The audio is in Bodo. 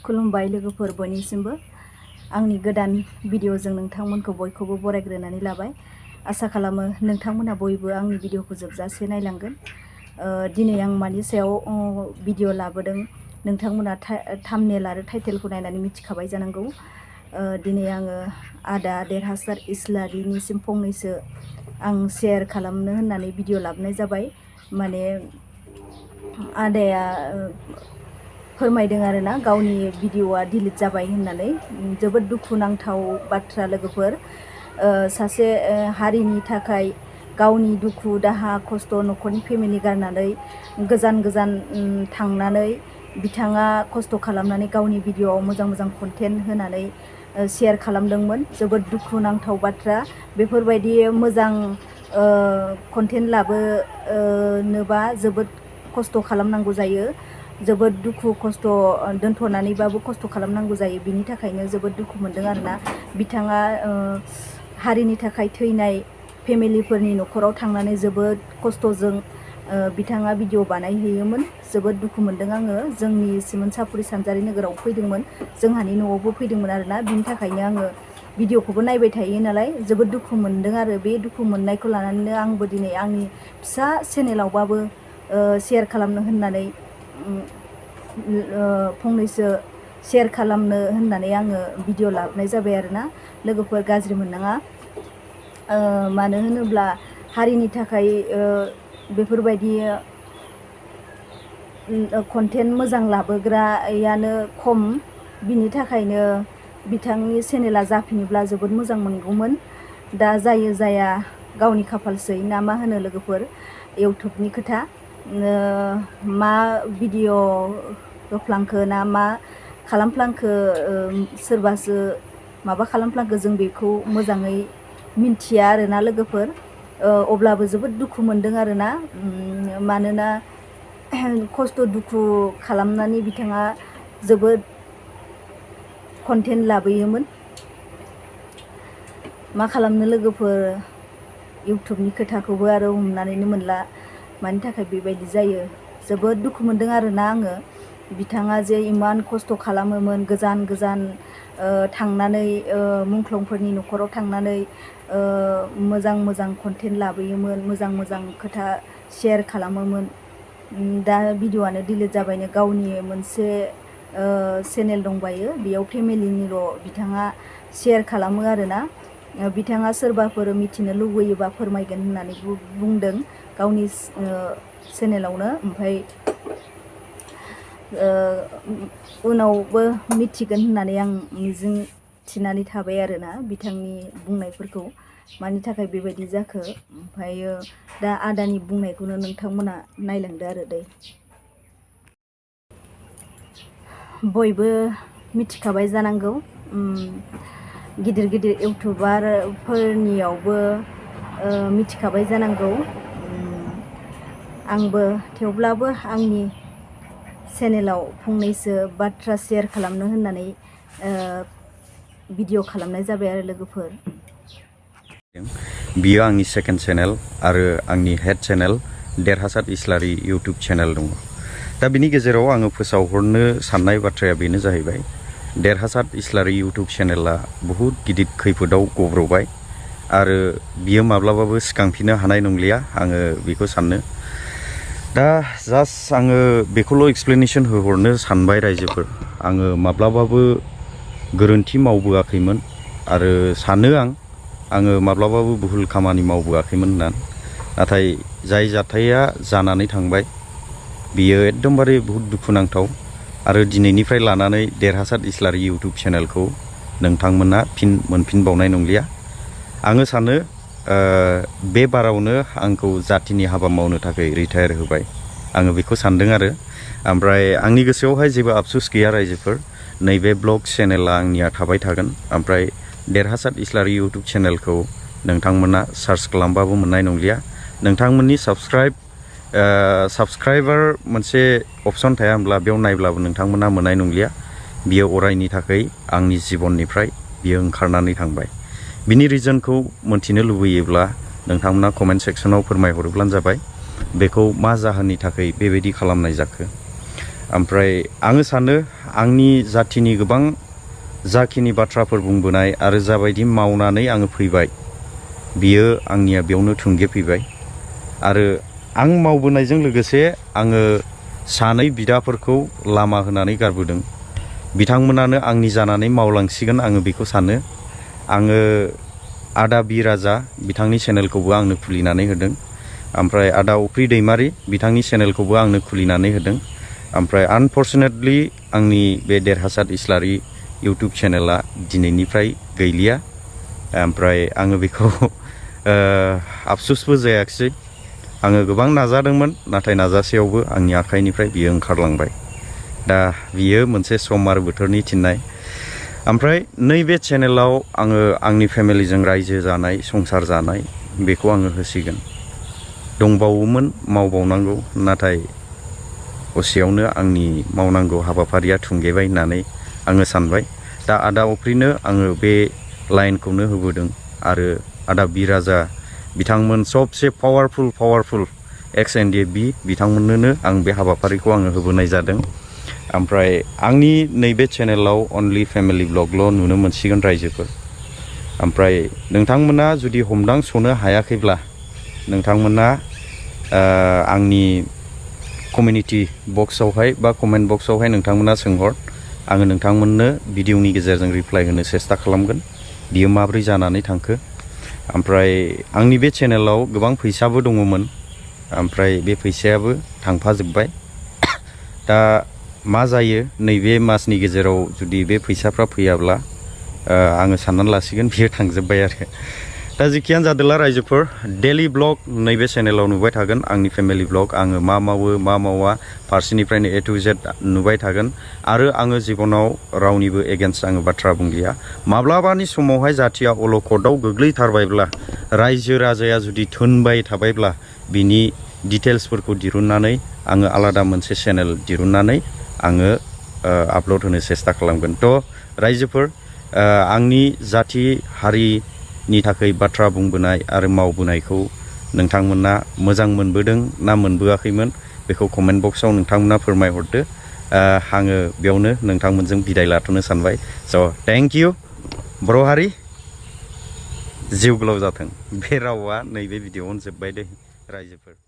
खुलुमबाय लोगोफोर बयनिसिमबो आंनि गोदान भिडिअजों नोंथांमोनखौ बयखौबो बरायग्रोनानै लाबाय। आसा खालामो नोंथांमोना बयबो आंनि भिडिअखौ जोबजासे नायलांगोन। दिनै आं मानि सायाव भिडिअ लाबोदों नोंथांमोना थाम्बनेल आरो टाइटेलखौ नायनानै मिथिखाबाय जानांगौ। दिनै आङो आदा देरहासात इस्लारिनिसिम फंनैसो आं शेयार खालामनो होननानै भिडिअ लाबोनाय जाबाय। माने आदाया फोरमायदों आरोना गावनि भिडिअआ डिलिट जाबाय होननानै। जोबोद दुखुनांथाव बाथ्रा लोगोफोर। सासे हारिनि थाखाय गावनि दुखु दाहा खस्थ' न'खरनि फेमिलि गारनानै गोजान गोजान थांनानै बिथाङा खस्थ' खालामनानै गावनि भिडिअआव मोजां मोजां कन्टेन्ट होनानै शेयार खालामदोंमोन। जोबोद दुखुनांथाव बाथ्रा। बेफोरबायदि मोजां कन्टेन्ट लाबोनोबा जोबोद खस्थ' खालामनांगौ जायो। जोबोद दुखु खस्थ' दोनथ'नानैबाबो खस्थ' खालामनांगौ जायो। बिनि थाखायनो जोबोद दुखु मोनदों आरोना। बिथाङा हारिनि थाखाय थैनाय फेमिलिफोरनि न'खराव थांनानै जोबोद खस्थ'जों बिथाङा भिडिअ बानायहैयोमोन। जोबोद दुखु मोनदों आङो। जोंनि सिमोनसापुरि सानजारि नोगोराव फैदोंमोन, जोंहानि न'आवबो फैदोंमोन आरोना। बिनि थाखायनो आङो भिडिअखौबो नायबाय थायो नालाय जोबोद दुखु मोनदों आरो। बे दुखु मोननायखौ लानानैनो आंबो दिनै आंनि फिसा चेनेलावबाबो शेयार खालामनो होननानै फंनैसो शेयार खालामनो होननानै आङो भिडिअ लाबोनाय जाबाय आरोना। लोगोफोर गाज्रि मोननाङा। मानो होनोब्ला हारिनि थाखाय बेफोरबायदि कन्टेन्ट मोजां लाबोग्रायानो खम। बिनि थाखायनो बिथांनि चेनेला जाफिनोब्ला जोबोद मोजां मोनगौमोन। दा जायो जाया गावनि खाफालसै ना मा होनो लोगोफोर। इउटुबनि खोथा मा भिडिअ होफ्लांखो ना मा खालामफ्लांखो सोरबासो माबा खालामफ्लांखो जों बेखौ मोजाङै मिन्थिया आरोना लोगोफोर। अब्लाबो जोबोद दुखु मोनदों आरोना। मानोना खस्थ' दुखु खालामनानै बिथाङा जोबोद कन्टेन्ट लाबोयोमोन। मा खालामनो लोगोफोर, इउटुबनि खोथाखौबो आरो हमनानैनो मोनला मानि थाखाय बेबायदि जायो। जोबोद दुखु मोनदों आरोना आङो। बिथाङा जे इमान खस्थ' खालामोमोन, गोजान गोजान थांनानै मुंख्लंफोरनि न'खराव थांनानै मोजां मोजां कन्टेन्ट लाबोयोमोन, मोजां मोजां खोथा शेयार खालामोमोन। दा भिडिअआनो डिलिट जाबायनो। गावनि मोनसे चेनेल दंबायो, बेयाव फेमिलिनिल' बिथाङा शेयार खालामो आरोना। बिथाङा सोरबाफोर मिथिनो लुबैयोबा फोरमायगोन होननानै बुंदों गावनि चेनेलावनो। ओमफ्राय उनावबो मिथिगोन होननानै आं मिजिं थिनानै थाबाय आरोना बिथांनि बुंनायफोरखौ मानि थाखाय बेबायदि जाखो। ओमफ्रायो दा आदानि बुंनायखौनो नोंथांमोना नायलांदो आरो दै। बयबो मिथिखाबाय जानांगौ। गिदिर गिदिर इउटुबारफोरनियावबो मिथिखाबाय जानांगौ। आंबो थेवब्लाबो आंनि चेनेलाव फंनैसो बाथ्रा शेयार खालामनो होननानै भिडिअ खालामनाय जाबाय आरो लोगोफोर। बियो आंनि सेकेन्ड चेनेल आरो आंनि हेड चेनेल देरहासात इस्लारि इउटुब चेनेल दङ। दा बिनि गेजेराव आङो फोसावहरनो साननाय बाथ्राया बेनो जाहैबाय, देरहासात इस्लारि इउटुब चेनेला बहुद गिदिर खैफोदाव गब्र'बाय आरो बियो माब्लाबाबो सिखांफिननो हानाय नंलिया, आङो बेखौ सानो। दा जास्ट आङो बेखौल' एक्सप्लेनेसन होहरनो सानबाय रायजोफोर। आङो माब्लाबाबो गोरोन्थि मावबोआखैमोन आरो सानो आङो माब्लाबाबो भुल खामानि मावबोआखैमोन होननानै। नाथाय जाय जाथाया जानानै थांबाय बियो एकदमबारे बहुद दुखुनांथाव। आरो दिनैनिफ्राय लानानै देरहासात इस्लारि इउटुब चेनेलखौ नोंथांमोना फिन मोनफिनबावनाय नंलिया। आङो सानो बे बारावनो आंखौ जातिनि हाबा मावनो थाखाय रिटायार होबाय, आङो बेखौ सानदों आरो। ओमफ्राय आंनि गोसोआवहाय जेबो आफसुस गैया रायजोफोर। नैबे ब्लग चेनेला आंनिया थाबाय थागोन। ओमफ्राय देरहासात इस्लारि इउटुब चेनेलखौ नोंथांमोना सार्च खालामबाबो मोननाय नंलिया। नोंथांमोननि साबस्क्राइबार मोनसे अपसन थाया होनब्ला, बेयाव नायब्लाबो नोंथांमोना मोननाय नंलिया। बियो अरायनि थाखाय आंनि जिबननिफ्राय बियो ओंखारनानै थांबाय। बिनि रिजनखौ मोनथिनो लुबैयोब्ला नोंथांमोना कमेन्ट सेक्सनाव फोरमायहरोब्लानो जाबाय बेखौ मा जाहोननि थाखाय बेबायदि खालामनाय जाखो। ओमफ्राय आङो सानो आंनि जाथिनि गोबां जाखिनि बाथ्राफोर बुंबोनाय आरो जाबायदि मावनानै आङो फैबाय बियो आंनिया बेयावनो थुंगेफैबाय आरो आं मावबोनायजों लोगोसे आङो सानै बिदाफोरखौ लामा होनानै गारबोदों बिथांमोनानो आंनि जानानै मावलांसिगोन आङो बेखौ सानो आङो आदा बि राजा बिथांनि चेनेलखौबो आंनो खुलिनानै होदों ओमफ्राय आदा उप्रि दैमारि बिथांनि चेनेलखौबो आंनो खुलिनानै होदों ओमफ्राय आनफर्चुनेटलि आंनि बे देरहासात इस्लारि इउटुब चेनेला दिनैनिफ्राय गैलिया ओमफ्राय आङो बेखौ आफसुसबो जायाखिसै आङो गोबां नाजादोंमोन नाथाय नाजासेयावबो आंनि आखाइनिफ्राय बियो ओंखारलांबाय दा बियो मोनसे सम आरो बोथोरनि थिननाय ओमफ्राय नैबे चेनेलाव आङो आंनि फेमिलिजों रायजो जानाय संसार जानाय बेखौ आङो होसिगोन दंबावोमोन मावबावनांगौ नाथाय असेयावनो आंनि मावनांगौ हाबाफारिया थुंगेबाय होननानै आङो सानबाय दा आदा उप्रिनो आङो बे लाइनखौनो होबोदों आरो आदा बि राजा बिथांमोन सबसे पावारफुल एक्स एन डि बि बिथांमोननोनो आं बे हाबाफारिखौ आङो होबोनाय जादों ओमफ्राय आंनि नैबे चेनेलाव अनलि फेमिलि ब्लगल' नुनो मोनसिगोन रायजोफोर ओमफ्राय नोंथांमोना जुदि हमदांस'नो हायाखैब्ला नोंथांमोना आंनि कमिउनिटि बक्सआवहाय बा कमेन्ट बक्सआवहाय नोंथांमोना सोंहर आङो नोंथांमोननो भिडिअनि गेजेरजों रिप्लाइ होनो सेस्था खालामगोन बियो माब्रै जानानै थांखो ओमफ्राय आंनि बे चेनेलाव गोबां फैसाबो दङमोन ओमफ्राय बे फैसायाबो थांफाजोब्बाय दा मा जायो नैबे मासनि गेजेराव जुदि बे फैसाफ्रा फैयाब्ला आङो साननानै लासिगोन बियो थांजोब्बाय आरो दा जिखियानो जादोला रायजोफोर डेलि ब्लग नैबे चेनेलाव नुबाय थागोन आंनि फेमिलि ब्लग आङो मा मावो मा मावा फारसेनिफ्रायनो ए टु जेड नुबाय थागोन आरो आङो जिबनाव रावनिबो एगेन्स्ट आङो बाथ्रा बुंलिया माब्लाबानि समावहाय जाथिया अलखदाव गोग्लैथारबायब्ला रायजो राजाया जुदि थोनबाय थाबायब्ला बिनि डिटेल्सफोरखौ दिरुननानै आङो आलादा मोनसे चेनेल दिरुननानै आङो आपल'ड होनो सेस्था खालामगोन थ' रायजोफोर आंनि जाथि हारिनि थाखाय बाथ्रा बुंबोनाय आरो मावबोनायखौ नोंथांमोना मोजां मोनबोदों ना मोनबोआखैमोन बेखौ कमेन्ट बक्सआव नोंथांमोना फोरमायहरदो आङो बेयावनो नोंथांमोनजों बिदाय लाथ'नो सानबाय स' थेंक इउ बर' हारि जिउ गोलाव जाथों बे रावा नैबे भिडिअआवनो जोब्बाय दे रायजोफोर